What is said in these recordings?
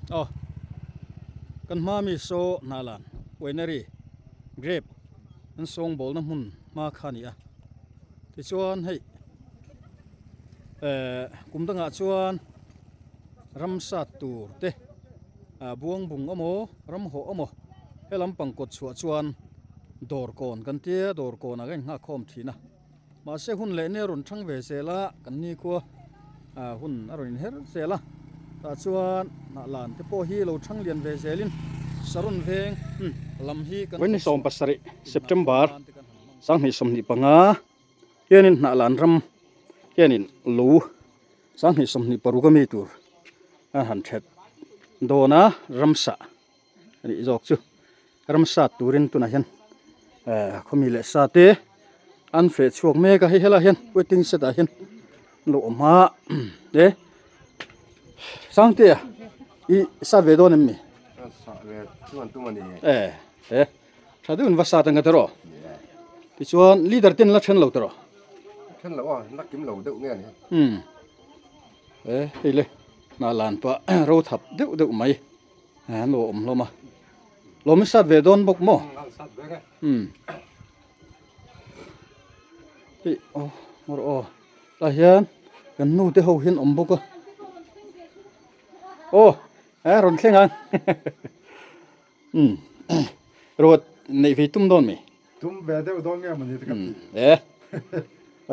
Aw kan hma mi saw hnahlan winery grape an sawngbawlna hmun hma kha a ni a tichuan hei ehh kum dangah chuan ramsat tur te ah buang bung emaw ram hawh emaw he lampang kawt chhuah chuan dawr kawn kan tia dawr kawnah kan inghak khawm thin a. Mahse hun leh ni a rawn thang ve zel a, kan nikhua hun a rawn inher zel a, tah chuan hnah lan te pawh hi lo thang lian ve zelin Saron veng lam hi kan Vawiin 17 September 2025 hianin hnah lan ram hianin lo 2026 a mi tur a han that dawn a, ramsa a nih zawk chu. Ramsa turin tunah hian eh khawmi leh sa te an feh chhuak mek a hei helaiah hian waiting shed ah hian an lo awm a e Sangtea i sat ve dawn em ni? E e tha deuhin va sat anga tawh tichuan leader ten la then lo tawh then lo a la kim lo deuh nge ni um e hei le hnah lan pah ro thap deuh deuh mai. An lo awm hlawm a lawm i sat ve dawn bawk maw umm hei aw maw aw tah hian kan nu te ho hian awm bawk a aw a rawn thleng ang umm ruat neih ve tum dawn mi tum ve deuh dawn nge mawni te ka ti e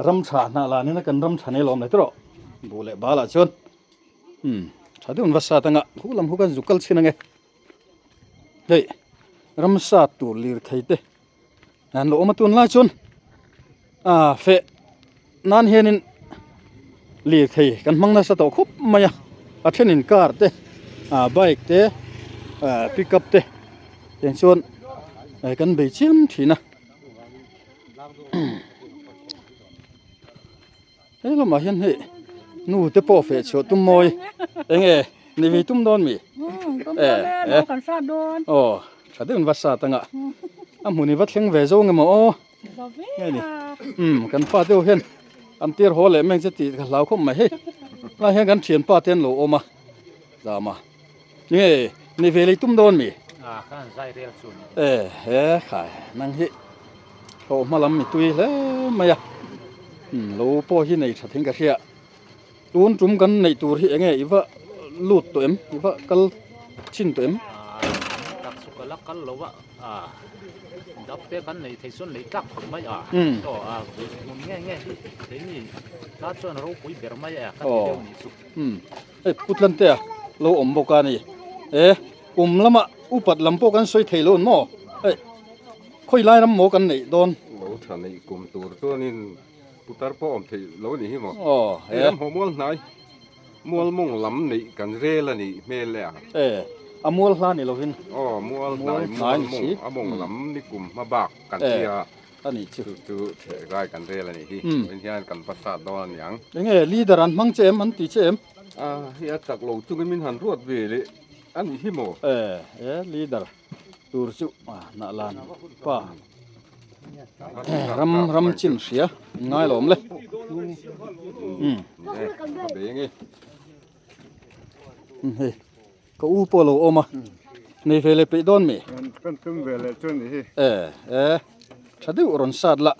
ram tha hnah lan in a kan ram tha nei lawm le tawh buh leh bal ah chuan. Umm tha deuh an va sat anga khu lam khu khan zuk kal chhin ange hei ramsa tur lirthei te an lo awm a tunlai chuan ah feh nan hianin lirthei kan hmang nasa tawh khawp mai a a thenin car te ah bike te ah pickup te tiang chuan kan bei chiam thin a. He lamah hian hei nu te pawh feh chhuah tum mawi eng nge ni vei tum dawn mi e e aw tha deuhin va sat anga a hmun i va thleng ve zo nge maw aw nge ni um kan fa deuh hian an tir haw leh meng che tih ka hlau khawp mai hei lai hian kan thian pa te an lo awm a zama nge ni ve lei tum dawn mi e he khai nang hi. Hlawh hma lam mi tui hle mai a, lo pawh hi nei tha thing ka hria. Tun tum kan neih tur hi enge i va lut tawh em? I va kal chin tawh em? Tak chu ka la kal lo a, dap te kan neih theih chuan neih tlak khawp mai a, aw a hmun nge nge hi keini ta chuan ropui ber mai a ka ti deuh nih chu. Hei Putlantea lo awm bawk a ni. E kum lama upat lam pawh kan sawi thei lo an maw? Hei. Khawi lai ram maw kan neih dawn? Lo tha neih kum tur chuanin putar pawh awm theih lo ni hi maw? Aw he. Ram haw mual hnai, mual mawng lam neih kan rel a nih hmel e a. E, a mual hla ni lovin. Aw, mual hnai, mual mawng, a mawng lam ni kum hma bak kan tia. A nih chu. Chu chu theh gai kan rel a nih hi. Vawiin hian kan va sat dawn a niang. Enge leader an hmang che em? An ti che em? A, hei a chak lo chungin min han ruat ve leh a nih hi maw? E, e leader. Tur chu hnah lan pa ram ram chin hria ngai lo awm le hei ka u pawh lo awm a nei ve leh peih dawn mi e e tha deuh rawn sat la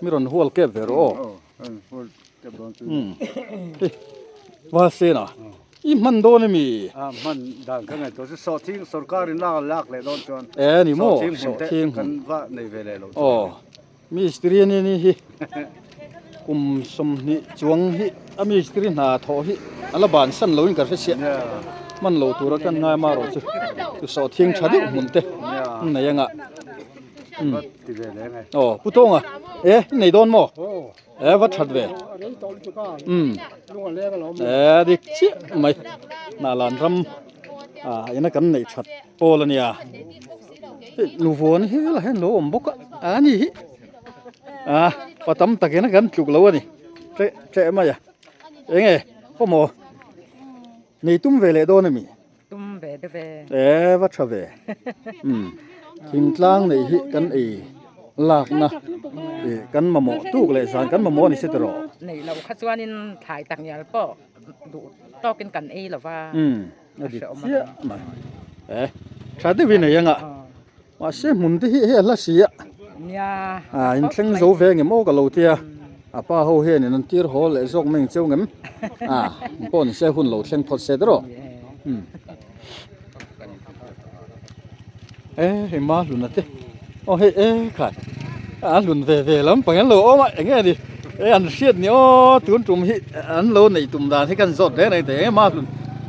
mi rawn hual kep ve rawh aw Hei val sen a i hman dawn emi? A hman dan ka ngaihtuah chu sawhthing sorkar in lak lak leh dawn chuan e ni maw sawhthing kan va nei ve leh lo chuan aw mistiri ani ni hi kum 20 chuang hi a mistiri hna thawh hi ala ban san lo in ka hre chiah hman lo tura kan ngai ma rawh chu chu sawhthing tha deuh hmun te nei anga aw pu tawnga e nei dawn maw E va that ve. Um. E dik chiah mai. Hnalan ram a ina kan neih that pawl a nia. Hei nuvawn hi la hian lo awm bawk a a ni hi. A pa tam takin a kan tluk lo a ni. Tleh tleh mai a. Enge pawhmaw nei tum ve leh dawn a mi? Tum ve deuh e. E va tha ve. Umm thingtlang neih hi kan ei lakna ih kan mamawh tuk leh zan kan mamawh a ni si tawh. Neih loh kha chuanin thlai tak ngial pawh duh tawkin kan ei lo va. Umm. A dik chiah mai. E tha deuhin ei anga mahse hmun te hi hei a hla si a. Nia. A in thleng zo ve nge maw ka lo tia a pa ho hian in an tir haw leh zawk mai ang cheu ngem a pawh ni se hun lo thleng phawt se tawh. E hei ma hlun a te aw hei e khai a hlun ve ve lampang an lo awm a eng nge ni e an hriat ni aw tun tum hi an lo neih tum dan hi kan zawt reng reng teh eng nge ma hlun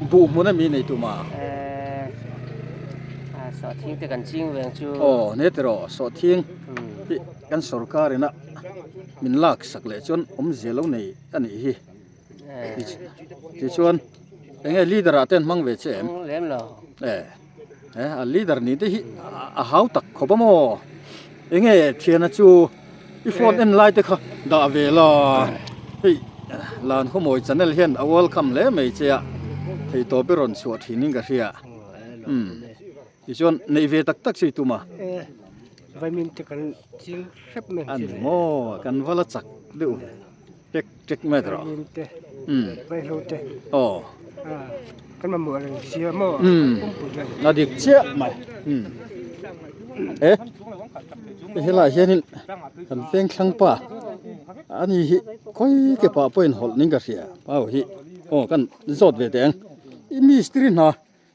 buh hmun a mi neih tum a sawhthing te kan ching veng chu aw ne tiraw sawhthing hi kan sorkar ina min lak sak leh chuan awmzia lo nei a nih hi. Tichuan enge leader ah te an hmang ve che em? Lem lo. E e a leader ni te hi a hau tak khawp a maw? Enge thiana chu i phone en lai te kha dah ve la hei lan khawmawi channel hian a welcome hle mai che a thei tawp i rawn chhuah thin in ka hria umm tichuan neih ve tak tak chu i tum a. E vaimin te kan ching hrep mai ang chu. Ani maw kan va la chak deuh. Tek tek mai tawh. Umm. Aw. Kan mamawh reng sia maw. Umm. A dik chiah mai. Umm. E. Helai hianin kan veng thlang pa ani hi khawi ke pah pawhin hawlh ning ka hria. Pau hi aw kan zawt ve teh ang. I mistiri hna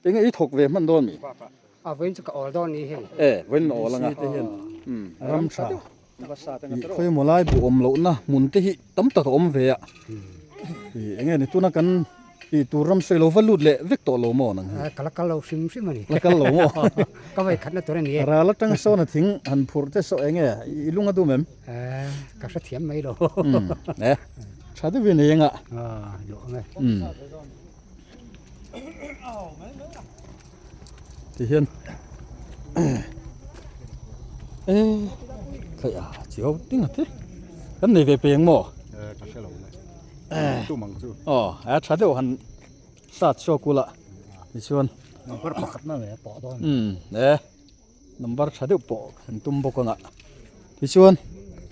Enge i thawk ve hman dawn mi? A vawiin chu ka awl dawn ni hei. E, vawiin a awl anga. Ram tha. Ih khawimaw lai buh awm lohna hmun te hi tam tak a awm ve a. Ih enge ni tuna kan tih tur ram sawi lo va lut leh vek tawh lo maw nang hi? Ka la kal lo hrim hrim a ni. La kal lo maw? Ka vawi khatna tur a ni e. Ral atang sawn a thing han phurh te saw enge i lung a dum em? Ka hrethiam mai lo. E, tha deuhin ei anga. Duh ang e. Ti hian e khai a chiau ding a te kan nei ve peng maw ka hre lo le tum ang chu aw a tha deuh han sat chhuak ula tichuan number pakhat na ve pawh dawn um e number tha deuh pawh kan tum bawk anga tichuan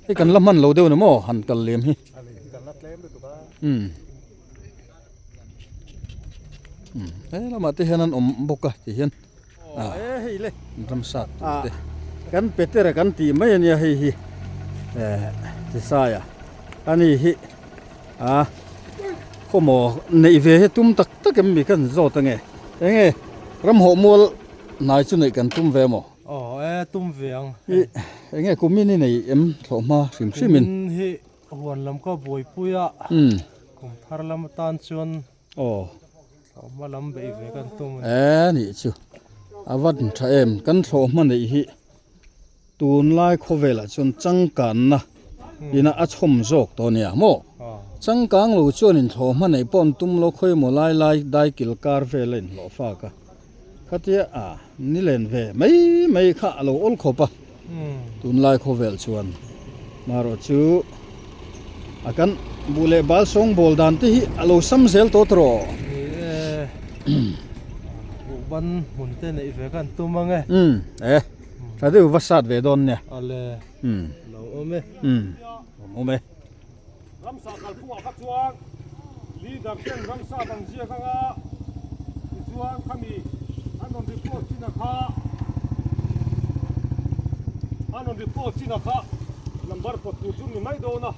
hei kan la hman lo deuh ni maw han kal lem hi um um he lamah te hian an awm bawk a ti hian ah ramsa tur te kan petera kan tih mai ania hei hi eh tisaia ani hi a khawmaw neih ve hi tum tak tak em mi kan zawt ange enge ramhawh mual Hnai chu neih kan tum ve maw? Aw e, tum ve ang. I enge kumin i nei em thlawh hma hrim hrim in? Kumin hi huan lam ka buaipui a, kum thar lam atan chuan aw thlawh hma lam beih ve kan tum a ni. E nih chu, a va tha em, kan thlawh hma neih hi Tunlai khawvelah chuan changkanna ina a chhawm zawk tawh ania maw? Changkang lo chuan inthlawh hma neih pawh an tum lo khawi maw lai lai dai kil kar vel a inhlawh fak a, khatia a ni len ve mai mai kha a lo awl khawp a, tunlai khawvel chuan marawh chu a kan buh leh bal sawngbawl dan te hi a lo sam zel tawh tawh. Ni e, buhban hmun te neih ve kha an tum ang e. Umm e. Tha deuh va sat ve dawn nia. Ale. Umm. Lo awm e. Umm. Awm e. Ramsa kalphungah kha chuan leader ten ramsa an ziak anga tichuan khami an rawn report chin a kha an rawn report chin a kha number pawt tur chu ni mai dawn a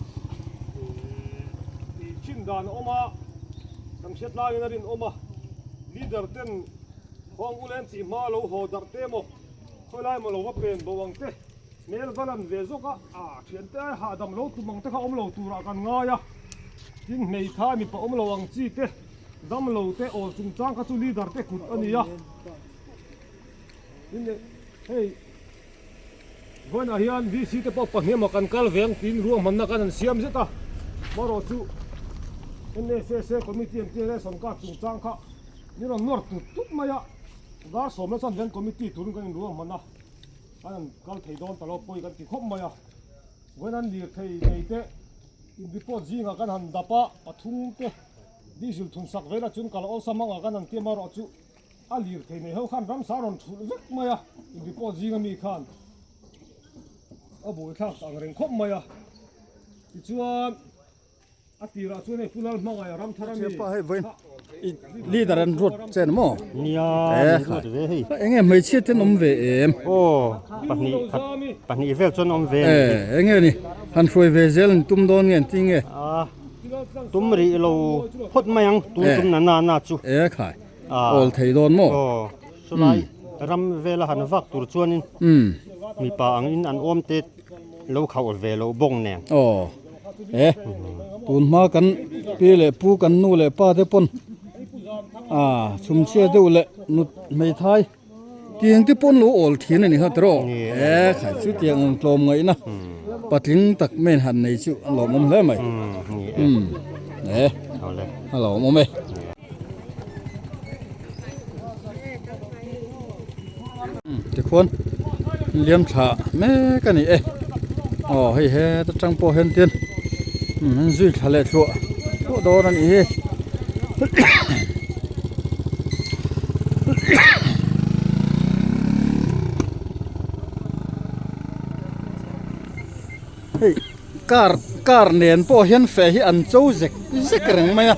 tih chin dan a awm a kan hriat laiin a rinawm a leader ten Khuang ulen tih hma lo haw darh te maw, khawi lai maw lo va pen bo ang te, hmel va lan ve zawk a, a thiante ai hahdam lo tum ang te kha awm lo turah kan ngai a, tin hmeithai mipa awm lo ang chi te, dam lo te awl chungchang kha chu leader te kut a ni a, tin hei Vawiinah hian VC te pawh pahnih emaw kan kal ve ang tiin ruahmanna kan han siam zet a, marawh chu NSSA committee an tia ration card chungchang kha Ni rawn nawr tut tut mai a, dar sawmna chuan hian committee turin kan inruahman a, kan han kal thei dawn ta lo pawi kan ti khawp mai a, vawiin an lirthei nei te in report zingah kan han dap a, pathum te diesel thun sak velah chuan kal awlsam ang a kan han ti amaherawh chu a lirthei nei ho khan ramsa rawn thulh vek mai a, in report zinga mi khan a buaithlak ta ang reng khawp mai a, tichuan. A tirah chuan hei Pu Lalhmangaih a ram thar a mi. Thianpa hei vawiin i leader an ruat che ni maw? Nia min ruat ve hei. Enge hmeichhia te an awm ve em? Aw pahnih khat pahnih vel chuan awm ve a ni. E enge ni han hruai ve zel an tum dawn nge an ti nge? A tum rih lo phawt mai ang tun tum na na na chu. E khai awl thei dawn maw? Aw chulai ram vela han vak tur chuanin mipa angin an awm te lo khauh ve loh bawk nen. Aw e tun hma kan pi leh pu kan nu leh pa te pawn a chhumchhia deuh leh nut hmeithai tiang te pawn lo awl thin a ni kha tiraw e khai chu tiang ang tlawm ngaihna patling tak mai han nei chu a lawmawm hle mai umm e a lawmawm e. Tikhuan liam thla mek a ni e aw hei heta tang pawh hian tin an zui thla leh thluah thluah dawn a nih hi. Hei car car nen pawh hian feh hi an cho zek zek reng mai a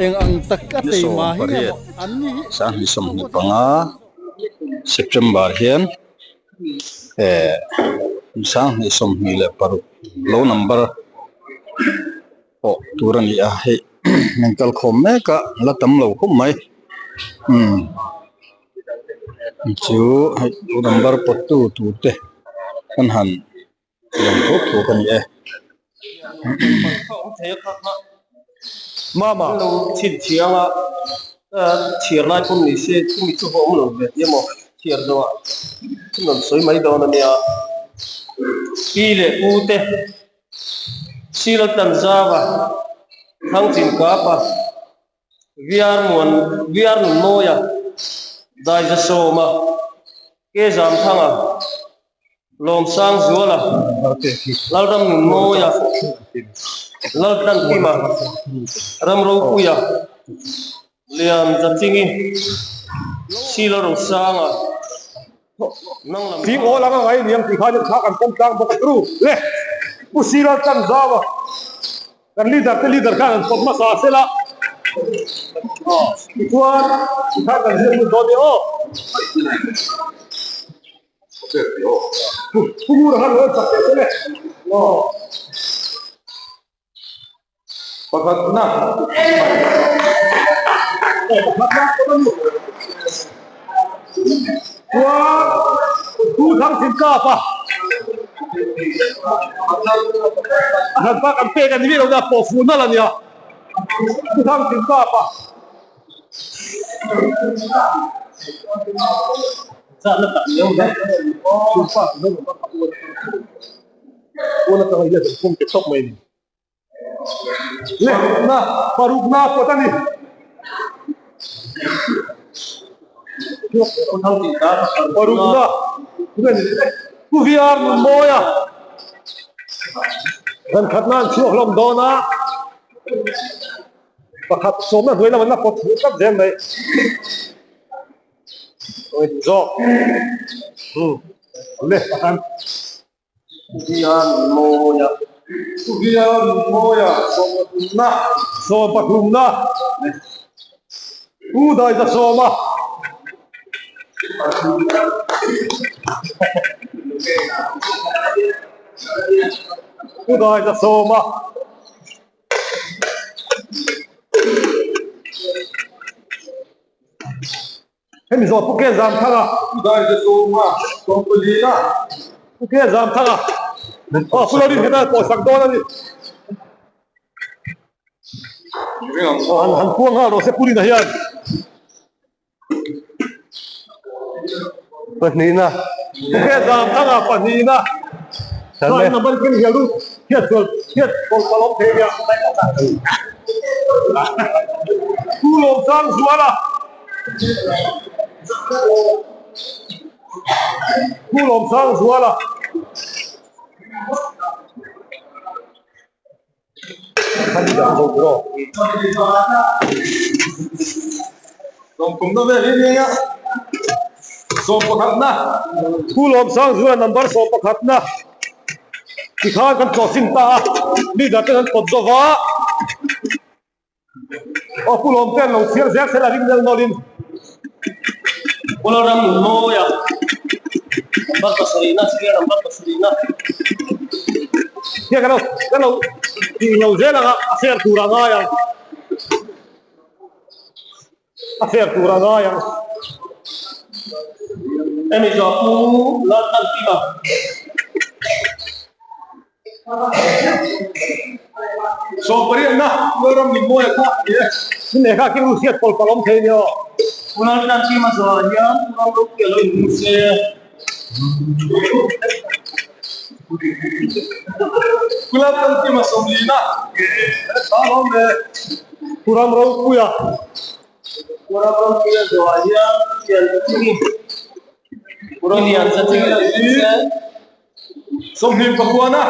eng ang tak a teima hi nge maw an ni hi Sanghnih 25 September hian eh sanghnih 26 lo number pawh tur a ni a hei an kal khawm mek a la tam lo khawp mai umm chu hei number pawt tu tur te an han Lang thuk thuk a ni e. Mama lo chhinchhiang a, chhiar lai pawh ni se chumi chu va awm lo ve tih emaw chhiar zawhah chu rawn sawi mai dawn a nia. Pi leh pu te Sila Tanzava, Thangchin Kapa, VR Muan VR Nunmawia, Daiza Sawma, Ke Zamthanga, Lawmsang Zuala, Lalram Nunmawia, Laltlankima, Ramropuia, Lian Zachingi, Sila Rosanga, Nanglam Thing awl anga ngai niang tih khan thla kan pawm tlang bawk a tru le Pu Sila Tlangzau a. Kan leader te leader khan an pawt hmasa sela tichuan tikhan kan ziak lut dawn nia aw. Pu Ngura khan lo en chak teh se le. Pakhatna. Pakhatna Chuan Pu Thangthingkapa a hran pa kan pek a ni miah lo na pawh fuh nalh a nia Pu Thangthingkapa. Lehna parukna kawt a ni. Parukna Pu VR Nunmawia zan khatna an chhuak hlawm dawn a, pakhat sawmna hnuai lam an la pawt thut tlat zel mai. Zawk. Le. Thuvianmawia Thuvianmawia sawmpathumna sawmpathumna Pu Daizasawma Pu Daizasawma. Hemi zawh Pu Ke Zamthanga Pu Daite Sawma Sawmpalina Pu Ke Zamthanga aw Pu Lorin heta pawhsak dawn a ni. Han han puang nghal rawh se Pu Rina hian. Pahnihna. Pu Ke Zamthanga pahnihna. Chuan number ken hial lut hiat sual hiat sual palh awm thei nia. Pu Lawmsang Zuala. Pu Lawmsang Zuala. Sawmkumna vel hi nia sawmpakhatna. Pu Lawmsang Zuala number sawmpakhatna tikhan kan tlawhsin ta a, leader te kan pawt zo va. Aw Pu Lawmte an lo chhiar zel sela ring nel nawlin. Pu Lalram Nunmawia number pasarihna chhiar number pasarihna. Hia kan lo kan lo tih lo zel anga a fair tur a ngai ang. A fair tur a ngai ang. Hemi zawh Pu Lalthankima. Sawmpariatna Lalram Nunmawia kha a ni e. Min lehkha khi ru hriat pawlh palh awm thei a ni aw. Pu Lalthankima zawhah hian Pu Ramropuia lo inhmu se. Pu Lalthankima sawmlina a awm e. Pu Ramropuia. Pu Ramropuia zawhah hian Pu Lianzachhingi. Pu Lianzachhingi lo inhmu se. Sawmhnih pakuana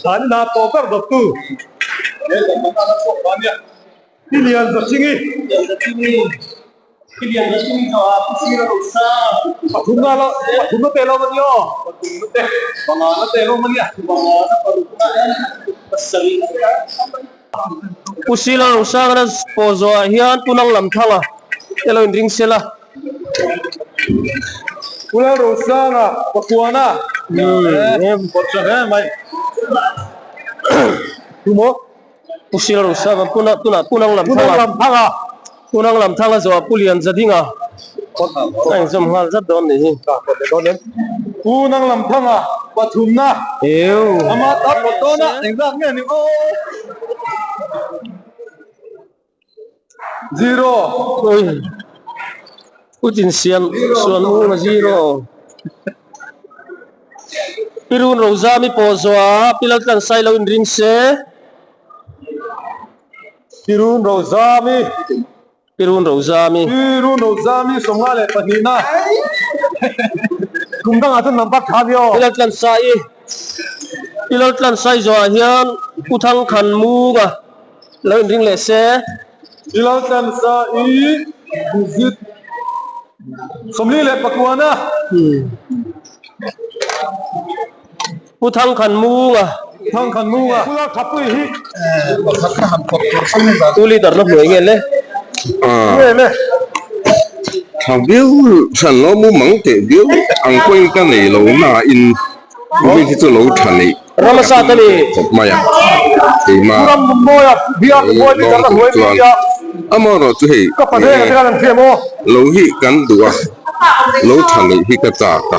dan ina tawh ber dawttu Pi Lianzachhingi. Pathumna lo pathumna te lo a ni aw pathumna te pangana te lo a nia. Pu Sila Rosangana pawh zawhah hian Pu Nanglamthanga te lo inring sela. Pu Lalrosanga Pakuana Kawtsa hle mai. Tu maw? Pu Sila Rosanga Pu tunah Pu Nanglamthanga. Pu Nanglamthanga. Pu Nanglamthanga zawhah Pu Lianzadinga a inzawm nghal zat dawn nih hi. Pu Nanglamthanga pathumna. Eu. Ama ta pawt dawn a engzat nge ni aw. Zero. Ui. Putin siam suan mung a zero. Pirun Rozami pawh zawha Pilal tlan sai lo inring se. Pirun Rozami. Pirun Rozami. Pirun Rozami 52 na. Kum dangah chuan number tha ni aw. Pilal tlan sai. Pilal tlan sai zawhah hian Pu Thangkhan Munga. Lo inring leh se. I lo tlan sa i visit 49 a. Pu Thangkhan Munga. Thangkhan Munga. Pu Lalthapui hi. Tu leader na hmuai nge le. Nge le. Tha viau than lo mu mang teh viau ang pawhin ka nei lo na in mi hi chu lo tha neih Ramasa te ni. Khawp mai a, keimah lawng tur chuan amaherawh chu hei lo hi kan duh a, lo tha neih hi ka chak a,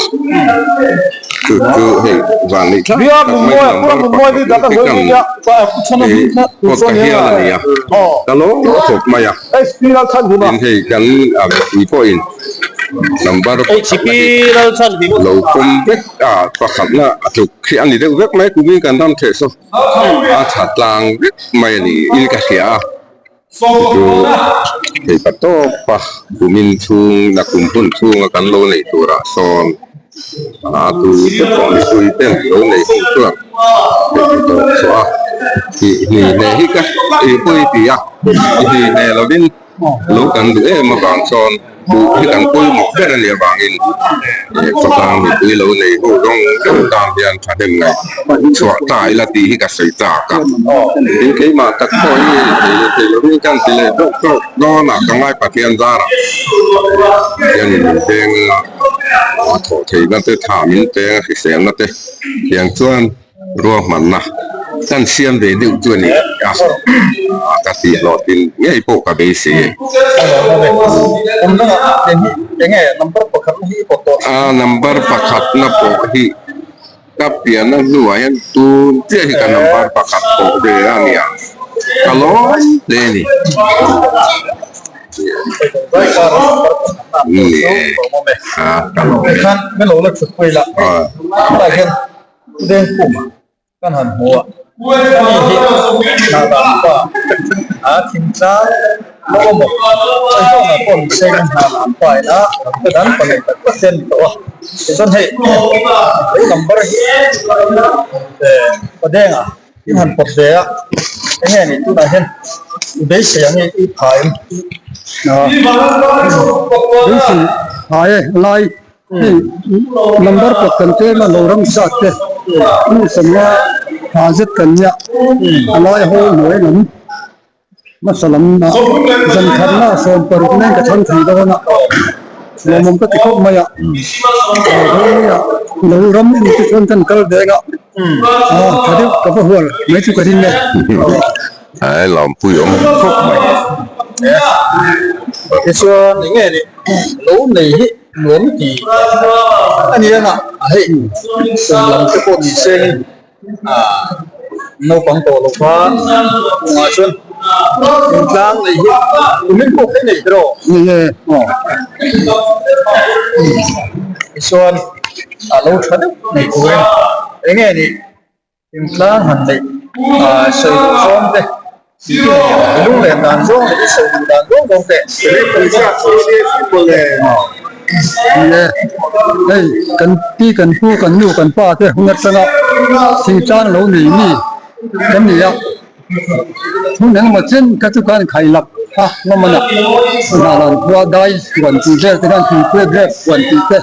chu chu hei van neih thlak tak mai number pakhat te kan pawt ta hial a ni a, ka lawm khawp mai a, tin hei kan mipui pawhin number pakhat na hi lo pawm vek. A pakhatna a tluk khi a ni deuh vek mai kumin kan ram theh saw a tha tlang vek mai a ni in ka hria a chu thei pa tawp a kumin chhung na kum hun chhunga kan lo neih turah sawn a tu te pawh mipui ten lo nei ho chuan thei pa tawp chhuah a tih hni hne hi ka ei pawi ti a hni hne lovin. Lo kan duh em avang chuan duh hi kan pawimawh ber a nih avangin khawtlang mipui lo nei ho rawng rawng tan hian thahnem ngaih chhuah ta ila tih hi ka sawi chak a. Tin keimah tak pawh hi thei leh thei lovin kan ti leh deuh deuh dawn a, ka ngai Pathian zarah hianin min peng a, a thawh theihna te tha min peng a hriselna te thiang chuan Ruahmanna kan siam ve deuh chu a ni a, ka tih hlawhtlin ngei pawh ka beisei e. A number pakhatna pawh hi ka pianna hnuah hian tun chiah hi ka number pakhat pawh ve a nia, ka lawm hle a ni. Ni e, a ka lawm e. Vengpuma kan han hmu a, ani hi hnahdan pa a thingtlang la awm aw, Aizawna pawh ni se kan hnahdan pa ina ram te dan pa nei tak tak te a ni tawh a, tichuan hei he number hi Padenga in han pawt ve a, enge a nih tunah hian i beisei ang i phah em? Beisei phah e lai. Hei number pawt kan tlem a lo ram zat te hmun sawmnga tha zet kan nia a lai ho hnuai lam. Hmasa lam ah zan khatna 60 nen ka chhang thei dawn a, lawmawm ka ti khawp mai a, lo ram en te chuan kan kal veng a, tha deuh ka va hual mai chu ka ring e. Ai lawmpui awm khawp mai. Tichuan eng nge ni lo nei hi nuam ti a ni ang a, hei kum lam te pawh ni sengin Naupang tawh lo kha kungah chuan thingtlang nei hi kumin pawh phei nei tiraw? Ni e. Aw. Tichuan a lo tha deuh nei turin eng nge nih thingtlang han neih sawi duh zawng te tih te nei ang i lunglen dan zawng leh i sawi duh dan zawng zawng te. Ni e, hei kan pi kan pu kan nu kan pa te hun atanga thingtlang lo nei mi kan ni a, hun engemaw chen kha chu khan khai lak a ngawm a na, hnahlan khua dai huan tih vel te khan thingpui grep huan tih te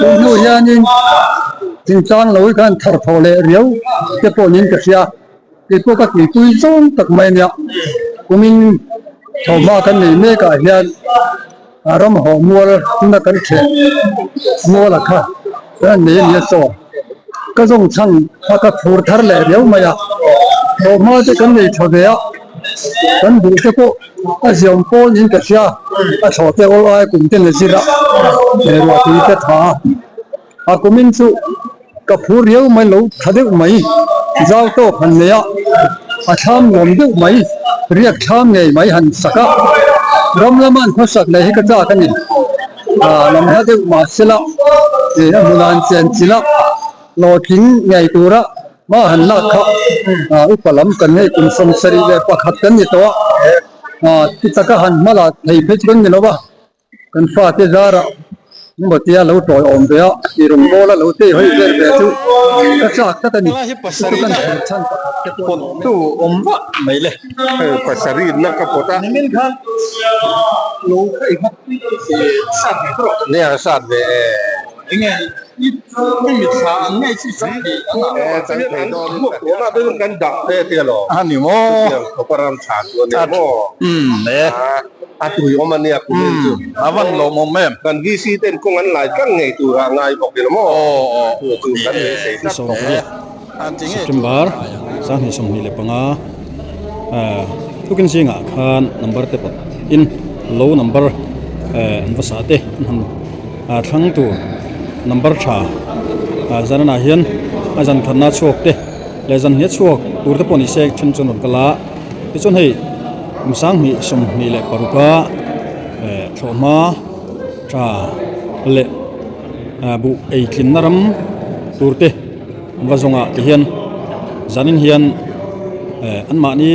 tun hnu hianin thingtlang lo hi khan thar thaw leh riau te pawh niin ka hria. Kei pawh ka tuipui zawng tak mai ania, kumin thawhhma kan nei mek ah hian ram hawh mual tuna kan theh mual a kha kan nei ania chaw ka zawng chhang a ka phur thar leh riau mai a, thawhhma te kan nei tha ve a, kan duh te pawh a ziam pawl niin ka hria, a thlawh te awl ai kum te na zir a, ruahtui te tha a, a kumin chu. Ka phur riau mai lo tha deuh mai, zau tawk han nei a, a thlam nuam deuh mai, riak thlam ngei mai han sak a, ram lama an khawsak leh hi ka chak a ni. Aa lam hla deuh mahsela ih a hmunah an chen chilh a, hlawhtling ngei tura hma han lak kha aa upa lam kan ngei kum 71 kan ni tawh a, aa ti taka han hma la thei phei chu kan ni lo va. Kan fate zarah engemaw lo tawi awm ve a, tih rawn bawl a lo tei hawi vel ve chu ka chak tlat a ni. Chu chu kan thlen chhan pakhat te pawh a ni awm e. Pawttu awm vah mai le. Hei pasarih na ka pawt a. Nimin khan lo kha i hawk sat ve tawh. Nia sat ve e. Enge i mitthla ang ngei chi chang thei ang a. E chang thei dawn in ka hria. Tunah kan dah ve te alawm. A ni maw. Chutiang khawp a ram tha chu a ni maw. Umm e. A tui awm a nia kumin chu. A van lawmawm em. Kan VC ten kawng an lai tlang ngei turah ngai bawk ila maw. Chu chu kan beisei tlat tawh e. September 2025 tukin zingah khan number te pawt in lo number an va sah te an han thlang tur number tha zanah hian a zan khatna chhuak te leh zan hniah chhuak tur te pawh ni se then chuan rawn kal a. Tichuan hei kum 2026 a thlawhhma tha leh buh ei tlinna ram tur te an va zawng ah ti hian zanin hian anmahni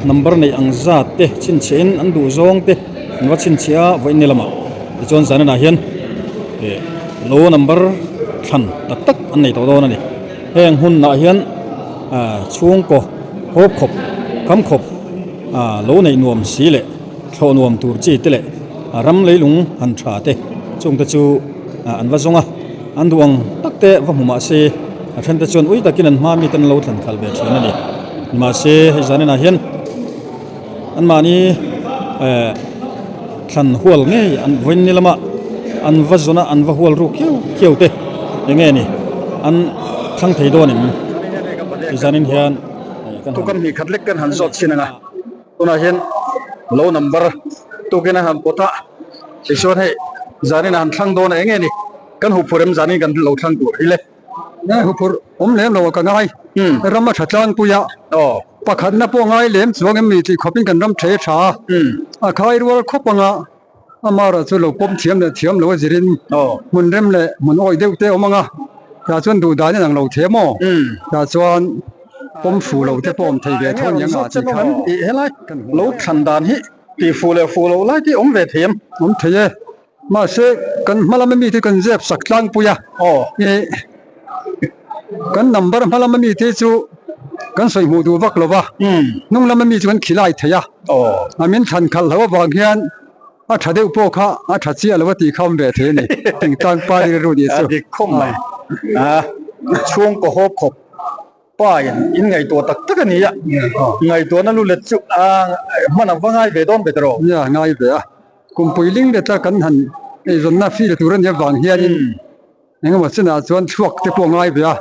number neih ang zat te chhinchhiah in an duh zawng te an va chhinchhiah a vawiin ni lamah tichuan zanin ah hian lo number thlan tak tak an nei tawh dawn a ni heng hunah hian chhungkaw hawp khawp kham khawp lo neih nuam si leh thlawh nuam tur chi te leh ram leilung han tha te chung te chu an va zawng a an duh ang tak te va hmu mahse a then te chuan ui takin an hma mi ten lo thlan khalh ve thin a ni mahse hei zaninah hian anmahni thlan hual ngei an vawiin ni lama an va zawn a an va hual ruk khiau khiau te eng nge ni an thlang thei dawn em zanin hian tukan hnih khat lek kan han zawt chin ang a tunah hian lo number tukin a han pawt a tichuan hei zanin a han thlang dawn a eng nge ni kan huphurh em zanin kan lo thlang tur hi le. Nge huphurh awm lem lo a ka ngai ram a tha tlangpui a pakhatna pawh ngai lem chuang em ni tih khawpin kan ram the tha a a khai rual khawp anga amara chu lo pawm thiam leh thiam lo a zirin hmun rem leh hmun awih deuh te awm anga tah chuan duh dan in ang lo the maw tah chuan pawm fu lo te pawh awm thei ve tho aniang a tih kha helai lo thlan dan hi tih fu leh fu lo lai te awm ve thei em awm thei e. Mahse, kan hma lama mite kan zep sak tlangpui a, ih kan number hma lama mite chu kan sawi hmuh duh vak lo va, hnung lama mi chu kan khilai thei a, a min thlan khalh loh avang hian a tha deuh pawh kha a tha chiah lo a tih kha awm ve thei a ni, thingtlang pa rilru nih chu. A dik khawp mai, chhungkaw hawp khawp. Pa in in ngaihtuah tak tak a ni a, ngaihtuahna lu let chu a hman ang va ngai ve dawn ve ta rawh. Nia, ngai ve a. Kumpui ling leta kan han eizawnna feel tur a nih avang hianin engemaw chinah chuan chhuak te pawh ngai ve a,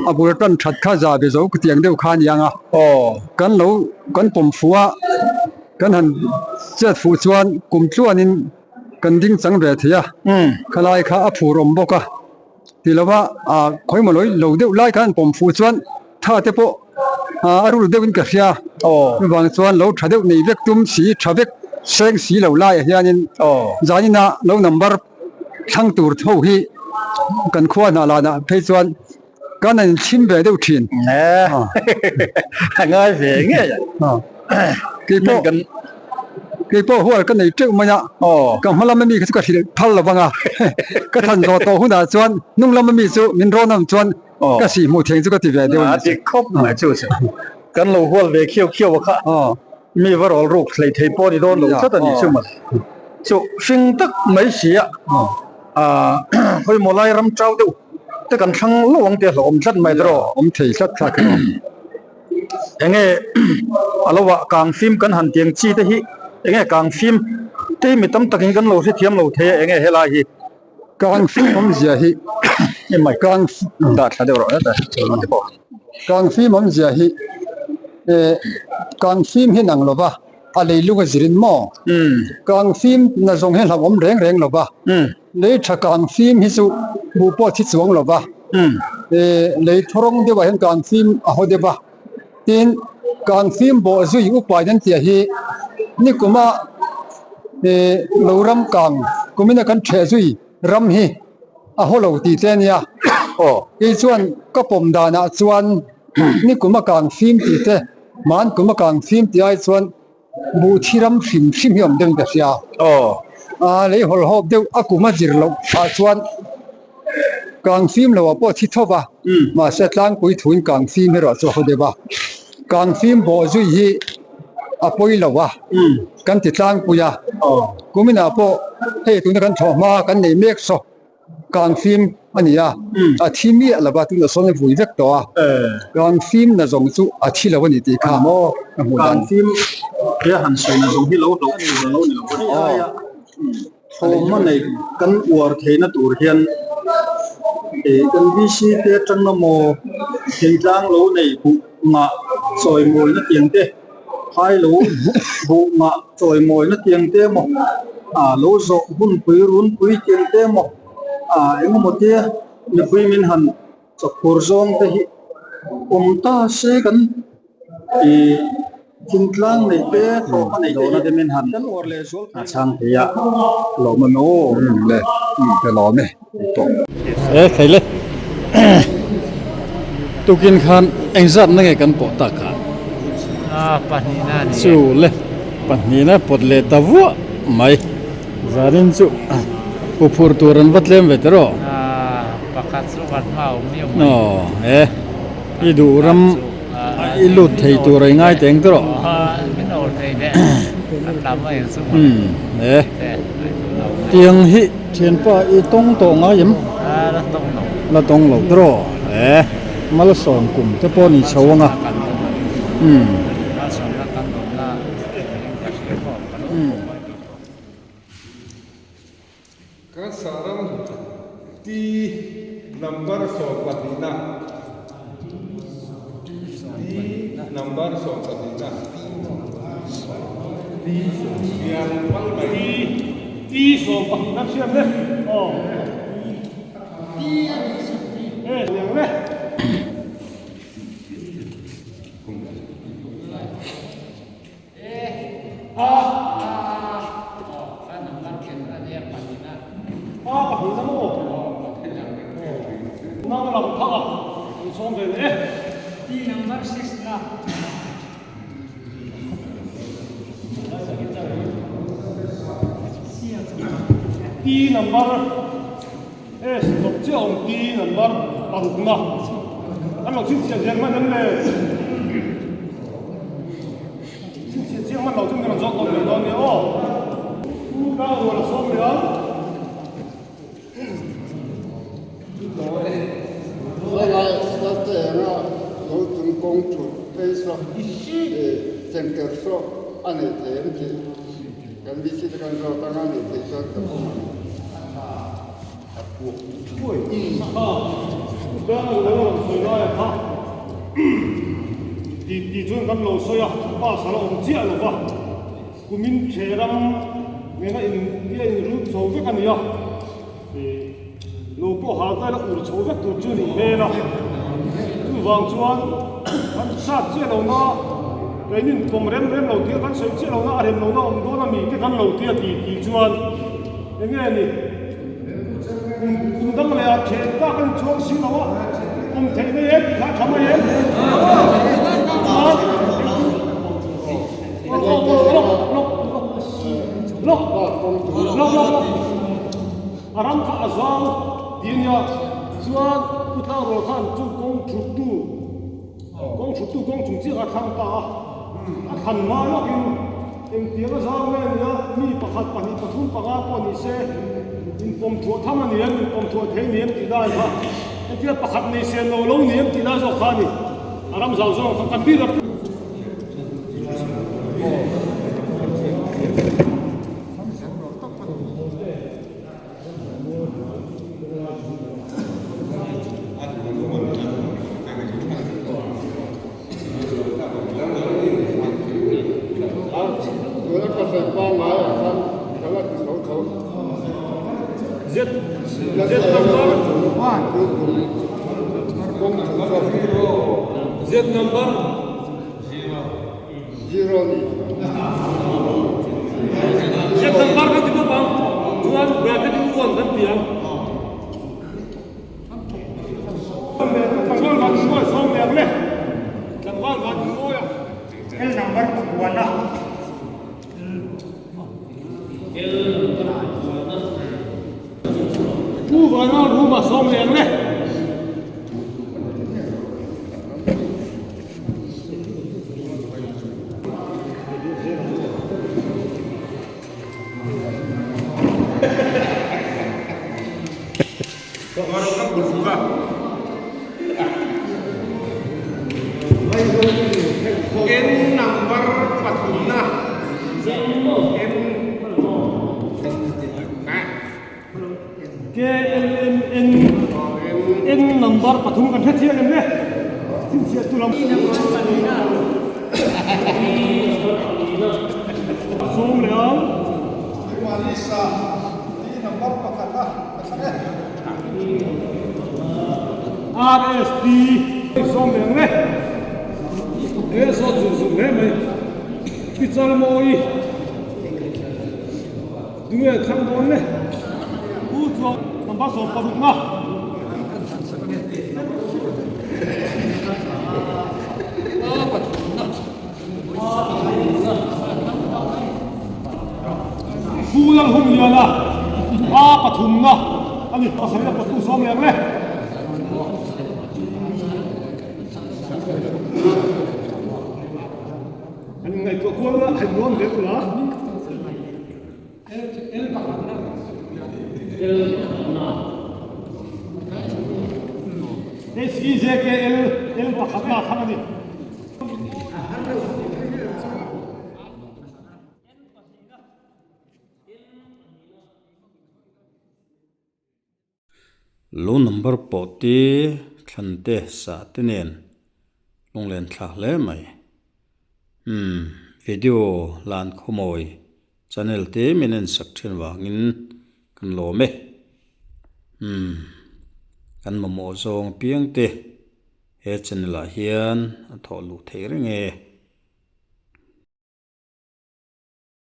a bul tan that kha za ve zo ka tiang deuh kha a ni ang a. Kan lo kan pawm fuh a, kan han chet fuh chuan kum tluanin kan ding chang ve thei a, khalai kha a phur awm bawk a. Ti lova ah khawimaw lo lo deuh lai khan pawm fuh chuan tha te pawh ah a rul deuhin ka hria chuvang chuan lo tha deuh nei vek tum si tha vek seng si lo laiah hianin zanina lo number thlang tur ho hi kan khua hnah lanah phei chuan kan an inchhim ve deuh thin. A ngai ve ngei a. Keipawh keipawh hual ka nei teuh mai a, ka hma lama mi kha chu ka hrilh phal lo vang a, ka than zawh tawh hunah chuan hnung lama mi chu min rawn awm chuan ka sih hmuh theng chu ka ti ve deuh a ni. A dik khawp mai chu chu kan lo hual ve khiau khiau a kha mi va rawl ruk hlei thei pawh a ni dawn lo tlat a ni chu mawle. Chu hring tak mai si a, khawimaw lai ram chau deuh te kan thlang lo ang tih a hlauhawm tlat mai tawh. Awm thei tlat thlak erawh. Enge a lo ah kang fim kan han tiang chi te hi enge kang fim te hi mi tam takin kan lo hrethiam lo thei a enge helai hi kang fim awmzia hi emai kang dah thla deuh rawh hetah kang fim awmzia hi eh kang fim hi nang lova a leilung a zirin maw kang fim na zawng hi hlauhawm reng reng lova lei tha kang fim hi chu buh pawh thi chuang lova lei thawrawng deuhah hian kang fim a haw deuh a tin kang fim bawh zui upain an tih hi nikuma lo ram kang kumina kan theh zui ram hi a haw lo tih te a nia kei chuan ka pawm danah chuan nikuma kang fim tih te hmankuma kang fim tih ai chuan Buh thi ram hrim hrim hi awm deuhin ka hria. Aw. Lei hawl hawp deuh a kum a zir loh ah chuan kang fim lo ah pawh thi tho va, mahse tlangpui thuin kang fim erawh chu a haw deuh a. Kang fim bawh zui hi a pawi lo a, kan ti tlangpui a. Kuminah pawh hei tuna kan thlawh hma kan nei mek saw. Kang fim a ni a, a thi miah lo va, tunah sawn a vui vek tawh a, kang fim na zawng chu a thi lo a ni tih kha ka hmuh dan. Kang fim he han sawi na zawng hi lo hlauh a ni lo ni lo a ni. Thawm a nei kan uar theihna tur hian kan VC te atang emaw thingtlang lo nei buh ngah chawimawina tiang te phai lo buh ngah chawimawina tiang te emaw ah lo zawh hunpui runpui tiang te emaw ah engemaw te mipui min han chawkphur zawng te hi awm ta se kan ih thingtlang neih te hlawhma neih te hi min han a chhang thei a lawm em aw le ka lawm e tawh. E thei le tukin khan engzat na nge kan pawh tak a chu le pahnihna pawt leh ta vuah mai zanin chu huphurh tur an va tlem ve ta rawh aw e i duh ram i lut thei tur a i ngai teng ta rawh umm e tiang hi. Thianpa i tawng tawh ngai em? La tawng lo. La tawng lo tawh e, malsawm kum te pawh ni chho anga. Umm. Malsawmna kan dawmna ka hria pawh ka lo pawh mai bik lo. Kan sahram T number sawmpahnihna T number sawmpahnihna T siam phal mai T sawmpahnihna siam le aw T e liang le. T number S dawp chiah awm T number parukna an lo chhinchhiah zel hman em le? Chhinchhiah chiang hman lo chu min rawn zawt dawn mai dawn nia aw. Pu Tlang Rual a sawm leh ang. Chengker saw a nei thei em tih kan VC te kan zawt anga a neih theih chuan ka pawm ang. Ti ti chuan kan lo sawi a, pass a la awm chiah lo va, kumin ṭhe ram nena in tia inrut chho vek a ni a. Lo pawh hal ta ila ur chho vek tur chu a nih hmel a, chuvang chuan kan hriat chiah lo na, keinin pawm rem rem lo tih a kan sawi chiah lo na, a rem lo na awm dawn a mi te kan lo tia ti tih chuan eng nge ni kum kum dang leh ah theh tak a ni chuang si lo a, awm theih mai em tih kha a tha mai em? Chuan Lawk lawk lawk lawk lawk. A ram kha a zau ti a nia, chuan Pu Tlangrual khan chu kawng thuttu, kawng thuttu kawng chung chiah kha a thlang ta a, a thlan hma lawkin engtiang a zau nge nia, mi pakhat, pahnih, pathum, panga pawh ni se inpawm thuah tham a ni em, inpawm thuah thei a ni em tih lai kha, hetia pakhat nei sen lo lo ni em tih lai zawk kha a ni, a ram zau zawng kha kan bik a. Z number Zero ni. Z number kan ti bawk ang chuan bracket in one kan ti ang. Tlangval van hruai sawm leh ang le. Tlangval van hruai a. L number pakua na. L number pakua na. Pu Vana room ah sawm leh ang le. N number pathumna N KLMN N number pathum kan hre chiang em le chhinchhiah tu lam sawm leh ang. RST sawm leh ang le he sawt zuk zuk hle mai Pichal mawi. Tunge thlang dawn le? Pu chuan number 16 na. Pu Lalhumliana A pathumna a ni. Pasarih a patu sawm leh ang le. An inngaihtuah kual a, a nuam hle ula. H E J K L L pakhat a thlang a ni. Lo number pawh te thlan te sah te nen lunglen thlak hle mai. Umm video lan khawmawi channel te min en sak thin vangin kan lawm e. Umm kan mamawh zawng apiang te he channel ah hian a thawh luh theih reng e.